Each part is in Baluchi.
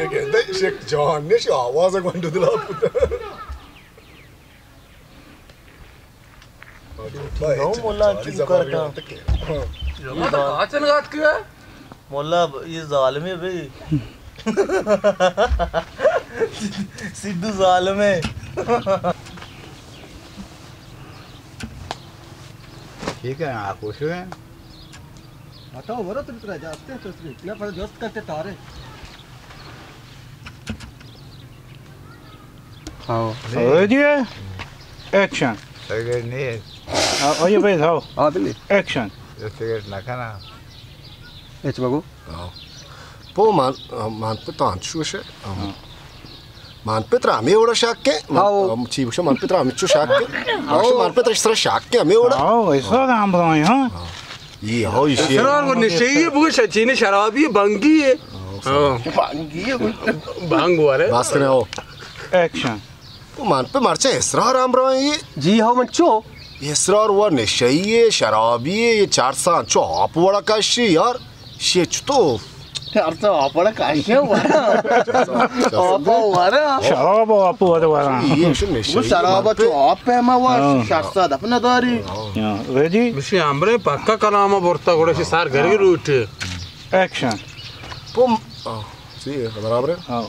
گندے شک جان نش آواز گنڈ دلا پوت. نو مولا چی کار کن؟ مولا تو کاچن گات کیا؟ مولا، یہ ظالم ہے بھائی. سدھو ظالم ہے. ٹھیک ہے، آ خوش ہوئے. بتاؤ، ورا تو ترا جاستے تو تری. نہ، پر جوست کرتے تارے. ہاں. ریڈی ہے؟ ایکشن. سگریٹ نہیں ہے. آ، آئیے بھائی، ہاؤ. ہاں، بلی. ایکشن. سگریٹ نہ کھانا. اچ بگو. ہاں. پو مان، مان پہ تان چوش ہے. ہاں. مان پہ ترا ہمے وڑا شک ہے. مان، ہاؤ. ہم چی بخشا، مان پہ ترا ہمے چو شک ہے. ہاؤ. مان پہ ترا اس طرح شک ہے ہمے وڑا. ہاؤ، ایسا کام بنائے، ہاں. ہاں. یہ ہو، یہ اسرار وہ نشئی ہے، بگو شچین شرابی ہے، بنگی ہے. ہاں. بنگی ہے، بنگ وارے. بس کرے ہو. ایکشن. تو من پہ مرچاں اسرار ہمراہ یہ. جی ہو من چو. یہ اسرار وہ نشئی ہے، شرابی ہے، یہ چار سان چو آپ وڑا کشی یار. شے چتو. چار سان آپ وڑا کشی وڑا. آپ وڑا. شراب آپ وڑا وڑا. یہ شو نشئی. وہ شراب چو آپ پہ ما وا. ہاں. شخصا دپ نداری. ہاں، ریڈی؟ مشی ہمرے پکا کلام برتا گوڑا شی سار گری روٹے. ایکشن. پو م-، آ، سی، برابر ہے؟ ہاں.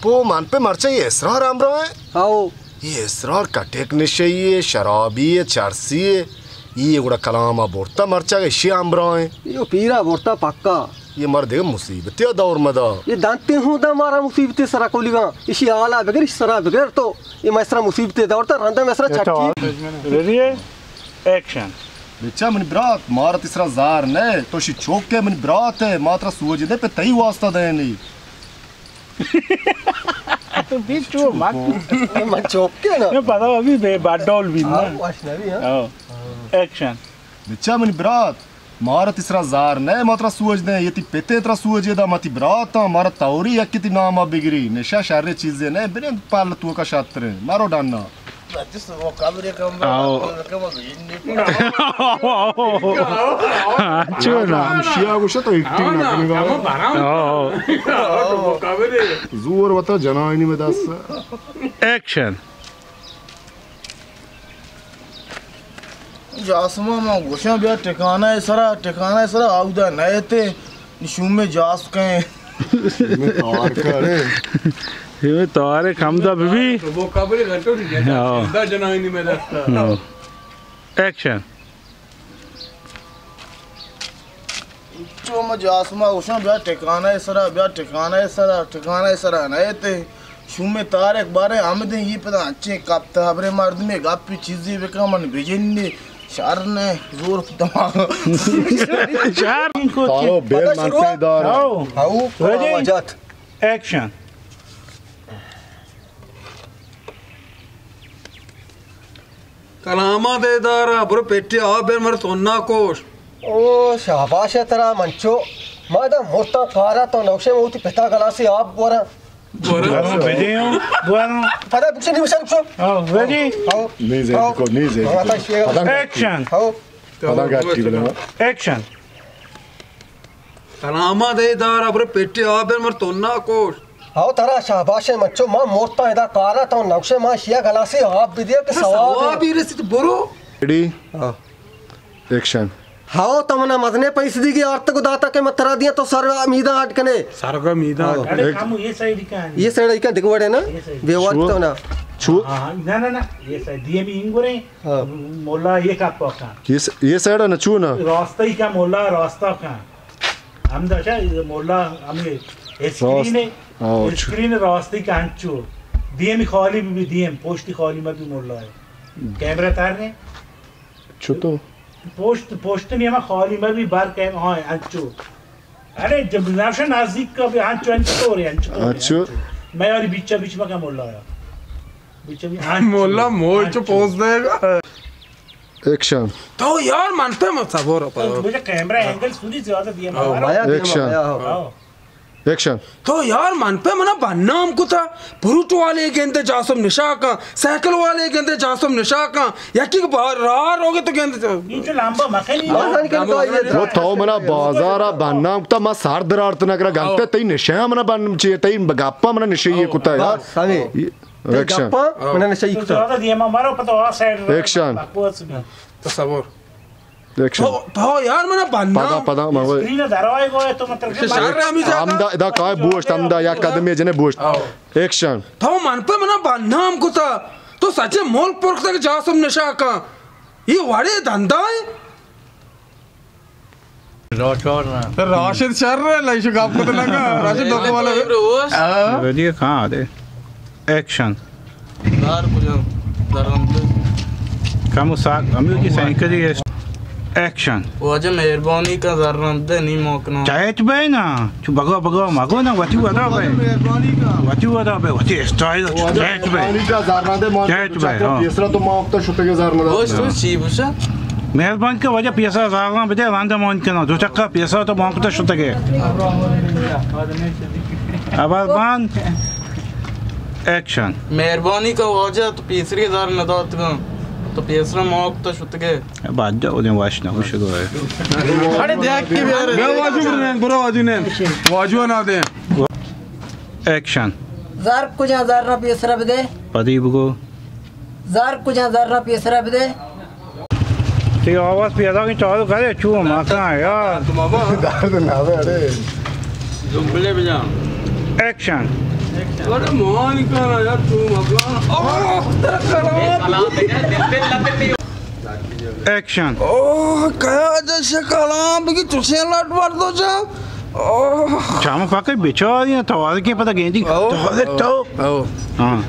پو من پہ مرچاں یہ اسرار ہمراہ ہے؟ ہاؤ. یہ اسرار کٹیک نشئی ہے، شرابی ہے، چرسی ہے. یہ گڑا کلام برتا مرچاں اشی ہمراہ ہیں. یہ پیرا برتا پکا. یہ مر دیگہ مصیبتی دور مدا. یہ دانتے ہوں دا مارا مصیبتی سرا کولیگا. اشی حالا بگر، اشی سرا بگر تو. یہ میں سرا مصیبتی دور تا رندا میں سرا چھٹی. ریڈی ہے؟ ایکشن. بچا منی برات، مارا تسرا زار نہ، تو شی چوک ہے منی برات ہے، ما ترا سوج دے پہ تئی واسطہ دینی. تو بھی چو مت. من چوک کے نا. نہ، پتا ابھی بے بڈول بھی نا. ہاں، واش نہ بھی، ہاں. ہاں. ایکشن. بچا منی برات، مارا تسرا زار نہ، ما ترا سوج دیں، یہ تی پتے ترا سوج دا، ما تی برات ہاں، مارا توری یکی تی نام بگری، نشہ شر چیزے نہ، بنے پال تو کا شاتر، مارو ڈانا. آؤ. چون؟ ہمشیا گوشت تو ایکٹنگ نہ کنگا. آؤ. زور وتا جنائنی میں دست. ایکشن. جاسما ما گوشاں بیا ٹکانہ سرا، ٹکانہ سرا آودا نہ ایتے، نشومے جاس کئیں. شومے تار کرے. شومے تار کم دا بی بی. وہ قبر گھٹو نہیں ہے. ہاں. دا جنائنی میں دستا. ہاں. ایکشن. چو ما جاسما گوشاں بیا ٹکانہ سرا، بیا ٹکانہ سرا، ٹکانہ سرا نہ ایتے. شومے طارق بارے ہمدیں یہ پدا انچیں کپت ہبرے مردمے گپی چیزی بکن من بجنی شر نے زور دماغ. شر کو تارو بیر من پہ دار. ہاؤ. ہاؤ. ریڈی؟ ایکشن. کلاماں دے دارا، برو پیٹی آپ بیر مر سونا کوش. او شاباش ہے ترا منچو. ما دا مرتا کارا تو نوشے موتی پتا گلاسی آپ بورا. بورا. بدے ہوں، بورا. پدا بچے نہیں وشن چو. ہاں، ریڈی؟ ہاں. نہیں زیادہ کو، نہیں زیادہ. ایکشن. ہاؤ. پدا گاٹی بلے. ایکشن. سلامت اے دار ابر پیٹی آب مر تو نہ کوش. ہاؤ ترا شاباش ہے مچو، ما مرتا ادا کارا تو نوشے ما شیا گلاسی آب بدیا کہ ثواب ہے. ثواب ہی رسی تو برو. ریڈی؟ ہاں. ایکشن. ہاؤ تو منا مزنے پیس دیگی آرت کو داتا کہ مترا دیا تو سر میدان اڈ کنے. سر کا میدان. ہاؤ. اڑے کامو یہ سائیڈ کا ہے. یہ سائیڈ کا دگوڑے نا. یہ سائیڈ. بے وقت تو نا. چو. ہاں، ہاں، نہ، نہ، نہ، یہ سائیڈ دیم انگورے. ہاں. مولا یہ کپا کن. یہ س-، یہ سائیڈ ہے نا، چو نا. راستہ ہی کا مولا راستہ کن. ہم دا چا مولا ہمیں اسکرین ہے. ہاں، چو. اسکرین راستہ ہی کا انچو. دیم خالی بھی، بھی دیم، پوشتی خالی میں بھی مولا ہے. کیمرہ تار نے. چو تو. پوشت، پوشت نہیں ہم خالی میں بھی بار کیم، ہاں، انچو. ارے، جب نوشا نزدیک کا بھی ہنچو، ہنچو تو رے، ہنچو تو رے، ہنچو. ہنچو. میں یاری بیچا بیچ میں کا مولا آیا. بیچا بیچ، ہنچو. مولا موج چو ہنچو. پوز دے گا. ایکشن. تو یار مانتے مت صبر پر. مجھے کیمرہ اینگل سودی زیادہ دیا ہاں. مارا. آیا دیا ایکشن. مارا، ہاں. ہاں. ایکشن۔ تو یار من پہ منا بدنام کتا، پروٹ والے گندے جاسم نشا کن، سائیکل والے گندے جاسم نشا کن، یکی کہ بار راہ روگے تو گندے۔ انچو لمبا مکن۔ آسان کن تو یہ وہ تو منا بازار بدنام کتا، ما سر درارت نہ کرا گنتے، تئی نشہ منا بن چیئے، تئی گپا منا نشہ یہ کتا یار۔ سمے۔ ایکشن۔ گپا منا نشہ یہ کتا۔ زیادہ دیما مرو پتہ آ سائیڈ۔ ایکشن۔ بکواس بھی۔ تصور۔ ایکشن۔ تو، تو یار منا بدنام۔ پدا، پدا، ما وہ اسکرین دروائے گو تو مطلب کہ شر ہمی جاگہ۔ ہمدا، ادا کائے بوشت، ہمدا یک قدمے جنے بوشت۔ ایکشن۔ تو من پہ منا بدنام کتا۔ تو سچے ملک پرختا کہ جاسم نشا کن۔ یہ وڑے دندا ہے۔ راچار نہ۔ راشد شر ہے، لائش گپ کو تو لگا۔ راشد دکھ والا۔ ودی کہاں دے؟ ایکشن۔ زر کجام؟ زر ہم دے۔ کم و ساک، ہمیں کی سائیکل ہی ہے۔ ایکشن۔ واجہ مہربانی کا زر ہم دے، نہیں موکنا۔ چیت بے نا، چو بگو بگو مگو نا، وتی ودا بے۔ مہربانی کا۔ وتی ودا بے، وتی اسٹائل، واجہ چیت بے۔ مہربانی کا زر ہم دے، مان چیت بے، ہاں۔ تیسرا تو موکتا شتگے زر نہ دے۔ بوش تو چی بوشا؟ مہربان کہ واجہ پیسہ زاغاں بدے، رندا مان کنا۔ دو چکا پیسہ تو بانک تو شتگے۔ ابر بان۔ ایکشن۔ مہربانی کا واجہ تو پیسری زر نداتگاں۔ تو پیسرا مانک تو شتگے۔ بعد جا اودیں واش نہ شروع ہے۔ اڑے دیکھ کے بھی۔ بیا واجو نے، برو واجو نے۔ واجو نہ دے۔ ایکشن۔ زر کجا، زر نہ پیسرا بدے۔ پدی بگو۔ زر کجا، زر نہ پیسرا بدے۔ تئی آواز پیدا کی چالو کرے، چو مکان یار۔ درد نہ بے، اڑے۔ زمبلے بجا۔ ایکشن۔ اڑے موہانی کارا یار، چو مکان۔ آہ، ترا کلام۔ ایکشن۔ اوہ، کیا جا شکلام بگی چوشیں لٹ بردو جا۔ اوہ۔ چاما پاکے بیچاری ہیں، توارے کے پتہ گیندی۔ اوہ۔ توارے تو۔ اوہ۔ ہاں۔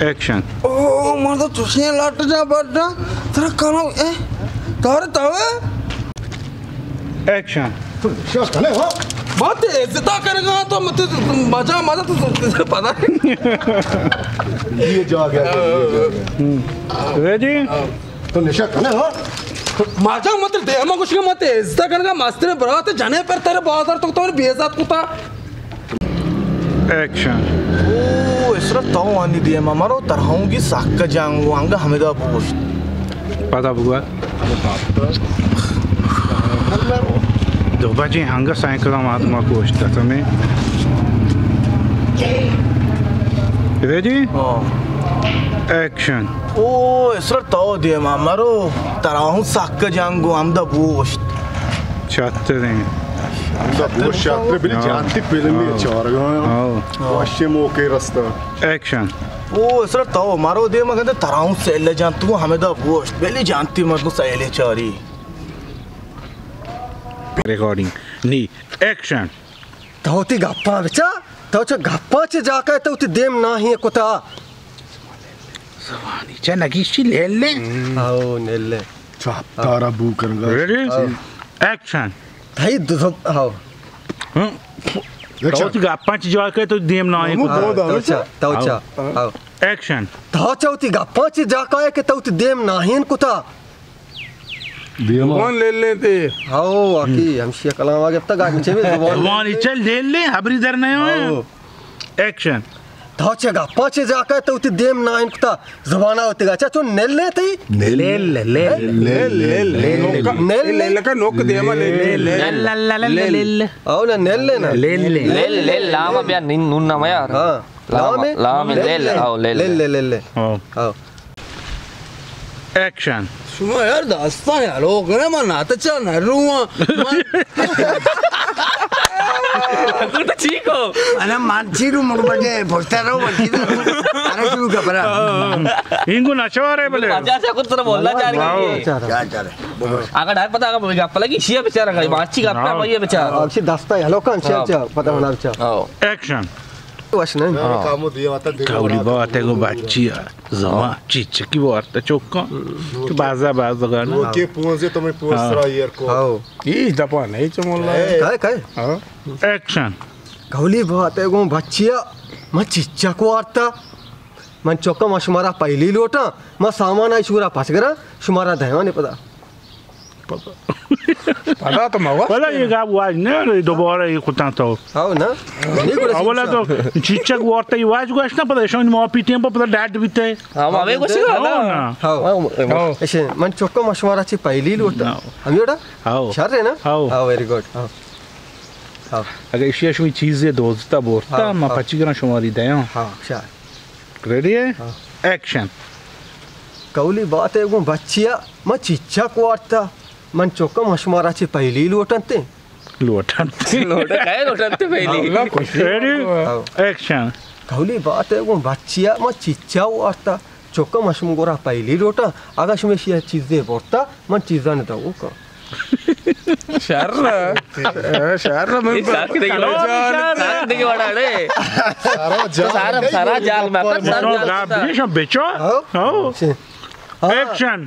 ایکشن۔ اوہ، مرد چوشیں لٹ جا بڑا۔ ترا کلام، اے، توارے تو۔ ایکشن۔ شوش کنے ہو۔ بات عزتا کرگا تو مت مزہ مزہ تو پتہ۔ یہ جا گیا۔ ریڈی؟ تو نشہ کنے ہو؟ ماجا مت دیما گوشگا مت عزت کنگا مستر برات جنے پر تیرے بازار تو تو بے عزت کتا۔ ایکشن۔ او اسرا تو آنی دیما مرو ترہونگی سک جانگو انگا ہمدا بوشت۔ پدا بگو۔ دو بجے ہنگا سائیکل مات ما کوشت تمہیں۔ ریڈی؟ ہاں۔ ایکشن۔ او، اسرا تو دیما مرو، ترا ہوں سک جنگ و ہمدا بوشت۔ چتریں۔ ہمدا بوشت چتر بلی ہاں۔ جانتی فلمی ہاں۔ چارگا۔ ہاں۔ وشی موقع رستا۔ ایکشن۔ او، اسرا تو مرو دیما گندے ترا ہوں سیل جان تو ہمدا بوشت۔ بلی جانتی مردم سیل چاری۔ ریکارڈنگ۔ نی۔ ایکشن۔ تو وتی گپاں بچا، تو چہ گپاں چہ جاکا تو وتی دیم ناہی کتا۔ زبانی چہ نگیشی لیلے۔ او نیلے۔ چاپ تارا بو کرنگا۔ ریڈی؟ او۔ ایکشن۔ تئی دو، او۔ ہم۔ تو ایکشن۔ وتی گپاں چہ جاکا تو دیم ناہی کتا۔ تو چا، تو چا۔ او۔ او۔ ایکشن۔ تو چہ وتی گپاں چہ جاکا کہ تو وتی دیم ناہین کتا۔ دیما۔ زبان لیلیں تے۔ ہاؤ، واقعی، ہمشی کلام آگے تک آگے چے زبان۔ زبان چل لیلیں، ہبری در نہ ہوئے۔ ہاؤ۔ ایکشن۔ تو چہ گپا چہ جاکا تو وتی دیم ناہین کتا، زبانا وتی گا چا چون نیلیں تے۔ لیل، لیل۔ لیل، لیل۔ نیل، لیل۔ لیل کا نوک دیما لیل۔ لیل، لیل۔ او نا نیل نا۔ لیل، لیل۔ لیل، لیل، لام بیا نون نام یار۔ ہاں۔ لام، لام، لام، لیل، لیل۔ او لیل۔ لیل، لیل، لیل۔ ہاں۔ ہاں۔ ایکشن۔ شما یار داستان ہلو کرے، من نات چا نہ رواں۔ من تو چی کو؟ انا من چی رو مڑ بجے، پوچھتا رہو، من چی رو۔ ارے شروع کر پرا۔ اینگو نچوارے بلے۔ اچھا، اچھا، کچھ طرح بولنا چاہ رہی ہے۔ چار، چار۔ اگر ڈر پتا اگر گپ لگی، شیا بیچارہ کا، ماچی گپ ہے، بھائی بیچارہ۔ اچھی دستا ہلو کن، چار، چار، پتا ہونا بیچارہ۔ ایکشن۔ وش نہ۔ ہاں۔ کامو دیوتا دیگہ کولی بات ہے گو بچی ہے۔ زما چیچکی وارتا چوکاں۔ تو بازا بازا گانا۔ تو کے پونزے تو میں پونز ہاں۔ سرا ایر کو۔ ہاؤ۔ ای دپا نہیں چمولا۔ اے۔ کائے، کائے؟ ہاں۔ ایکشن۔ کولی بات ہے گو بچی ہے۔ من چیچک وارتا۔ من چوکا ما شمارا پہلی لوٹا۔ ما سامان آئی شورا پس گرا۔ شمارا دیوانی پدا۔ پدا۔ پدا تو مگوش۔ پدا یہ گپ واج نہ، دوبارہ یہ کتاں تو۔ ہاں نا۔ اولا تو چیچک وارتا یہ واج گوشت نہ، پدا شون معافی ٹیم پر پدا ڈیڈ بیتے۔ ہاں، ہمیں گوشت ہاں نا۔ ہاں۔ ہاں۔ ایسے من چکا ما شمارا چی پہلی لوٹا۔ ہاں۔ ہمیں وڑا؟ ہاں۔ شر ہے نا؟ ہاں۔ ہاں، ویری گڈ۔ ہاں۔ ہاں۔ اگر ایشی شمی چیزے دوزتا بورتا، ہاں، ما ہاں۔ پچی گران شماری دیاں۔ ہاں، شر۔ ریڈی ہے؟ ہاں۔ ایکشن۔ کولی بات ہے گوں بچیا، ما چیچک وارتا۔ من چکا ما شمارا چی پہلی لوٹنتے۔ لوٹنتے۔ لوٹا کئے لوٹنتے پہلی؟ اللہ خوشی۔ ریڈی؟ ہاں۔ ایکشن۔ کولی بات ہے گوں بچیا، ما چیچا وارتا۔ چکا ما شما گورا پہلی لوٹا۔ اگا شما شی چیزے بورتا، من چیزاں دو کا۔ شر۔ اے، شر، من اے ساک دیگه وڑا۔ ساک دیگه وڑا ڑے۔ سارا جال۔ سارا، سارا جال میں، سارا جال میں۔ بچو۔ ہاں۔ ہاں۔ ایکشن۔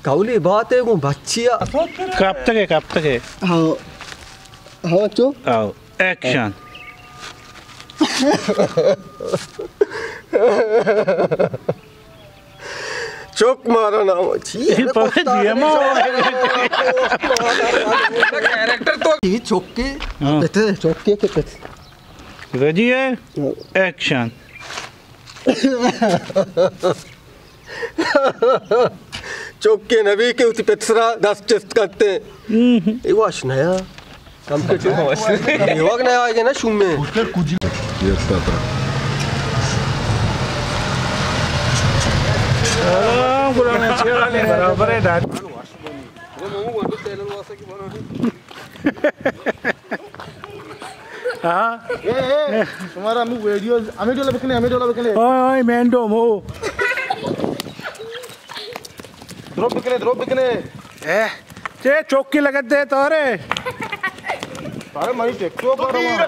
کولی بات ہے گوں بچیا۔ کب تک ہے، کب تک ہے؟ ہاں۔ ہاں، چو۔ آؤ۔ ایکشن۔ چک مارا نام چی؟ یہ پکا جی ہم۔ کیرکٹر تو۔ یہ چک کے۔ ہاں۔ پتے، چک کے، کے پتے۔ ریڈی ہے؟ ہاں۔ ایکشن۔ چکے نبی کہ وتی پت سرا دست چست کنتے۔ ہم۔ اے وش نیا۔ کم کے چو۔ اے وگ نیا آگے نا شومے۔ یہ ساتھ۔ سلام، گرانے چیرا لے برابر ہے ڈاڈ۔ ہاں۔ اے، اے، شمارا ہمو ویڈیو، ہمیں ڈولا بکنے، ہمیں ڈولا بکنے۔ اوئے، اوئے، مینڈو مو۔ دروپ بکنے، دروپ بکنے۔ اے، چے چوکی لگت دے تو رے۔ ارے، ماری ٹیک ٹاک پر ہوا۔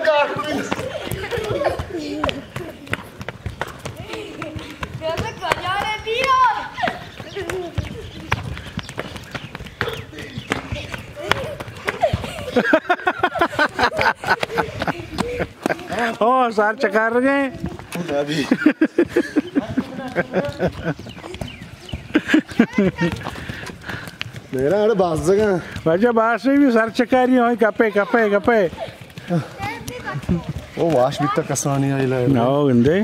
او، سر چکار گئے۔ میرا اڑ باز جگہ۔ واجہ باز سے بھی سر چکاری ہوئی، کپے، کپے، کپے۔ او واش بیتا کسانی آئی لائے۔ ناو گندے۔